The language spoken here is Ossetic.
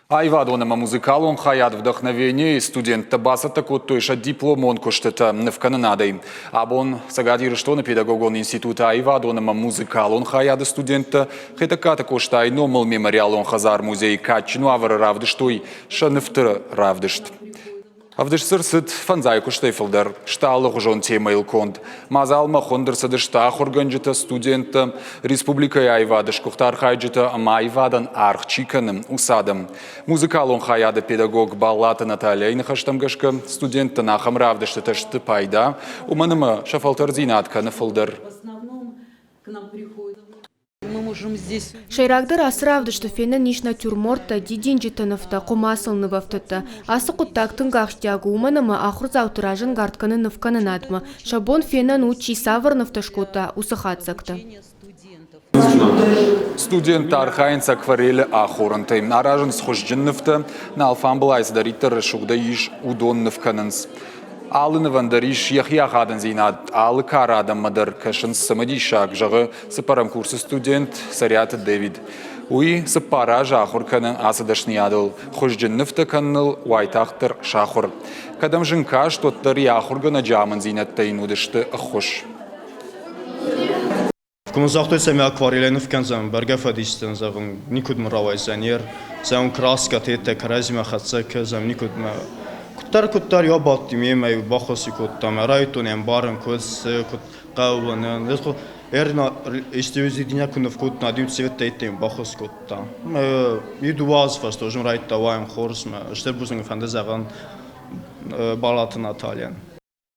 Аивадон ӕмӕ музыкалон хайад «Вдохновение»-йы студенттӕ бацӕттӕ кодтой сӕ дипломон куыстытӕ нывкӕнынадӕй. Абон Цӕгат Ирыстоны педагогон институты аивадон ӕмӕ музыкалон хайады студенттӕ Хетӕгкаты Къостайы номыл мемориалон хӕдзар-музейы кадджын уавӕры равдыстой сӕ нывты равдыст. Ӕвдыст дзы рцыд фӕндзай куыстӕй фылдӕр, сты алыгъуызон темӕйыл конд. Мадзалмӕ хуынд ӕрцыдысты ахуыргӕнджытӕ, студенттӕ, республикӕйы аивады сгуыхт архайджытӕ ӕмӕ аивадӕн аргъ чи кӕны, уыцы адӕм. Музыкалон хайады педагог Баллаты Натальяйы ныхӕстӕм гӕсгӕ, студенттӕн ахӕм равдыстытӕ сты пайда, уымӕн ӕмӕ сӕ фӕлтӕрдзинад кӕны фылдӕр. Сӕйрагдӕр ацы равдысты фенӕн ис натюрморттӕ, дидинджыты нывтӕ, хъуымацыл нывӕфтыдтӕ. Ацы хъуыддаг тынг ахсджиаг у, уымӕн ӕмӕ ахуырдзауты разӕнгард кӕны нывкӕнынадмӕ. Сӕ бон фенӕн у, чи цавӕр нывтӕ скодта, уыцы хатдзӕгтӕ. Студенттӕ архайынц акварелы ахорӕнтӕй, аразынц хуызджын нывтӕ, нӕ алфамбылай цыдӕриддӕр рӕсугъдӕй ис, уыдон ныв кӕнынц. Алы нывӕн дӕр ис йӕхи ахадындзинад, алы кары адӕммӕ дӕр кӕсынц цымыдисаг, зӕгъы цыппӕрӕм курсы студент Цӕриаты Дэвид. Уый цыппар азы ахуыр кӕны ацы дӕсныйадыл, хуызджын нывтӕ кӕныныл уайтагъддӕр сахуыр. Кӕд ӕм зын каст, уӕддӕр йӕ ахуыргӕнӕджы амындзинӕдтӕ йын уыдысты ӕххуыс. Куы мын загътой, цӕмӕй акварелӕй ныв кӕндзӕн, бӕргӕ фӕдисдзӕн, зӕгъын, никуыд мын рауайдзӕн ер, зӕгъын, краскӕ теттӕ кӕрӕдзимӕ хӕццӕ кӕдзӕн, никуыд мӕ. Куыддӕр-куыддӕр йӕ бадти мемӕ, баххуыс кодта мӕ, райдтон ӕмбарын, куыд цы, куыд хъӕуы. Исты куы ныв кодта, иу цветтӕ баххуыс кодта. И дыууӕ азы фӕстӕ райдта уайын хорз мӕ стыр бузныг фӕнды зӕгъын Балаты Натальян.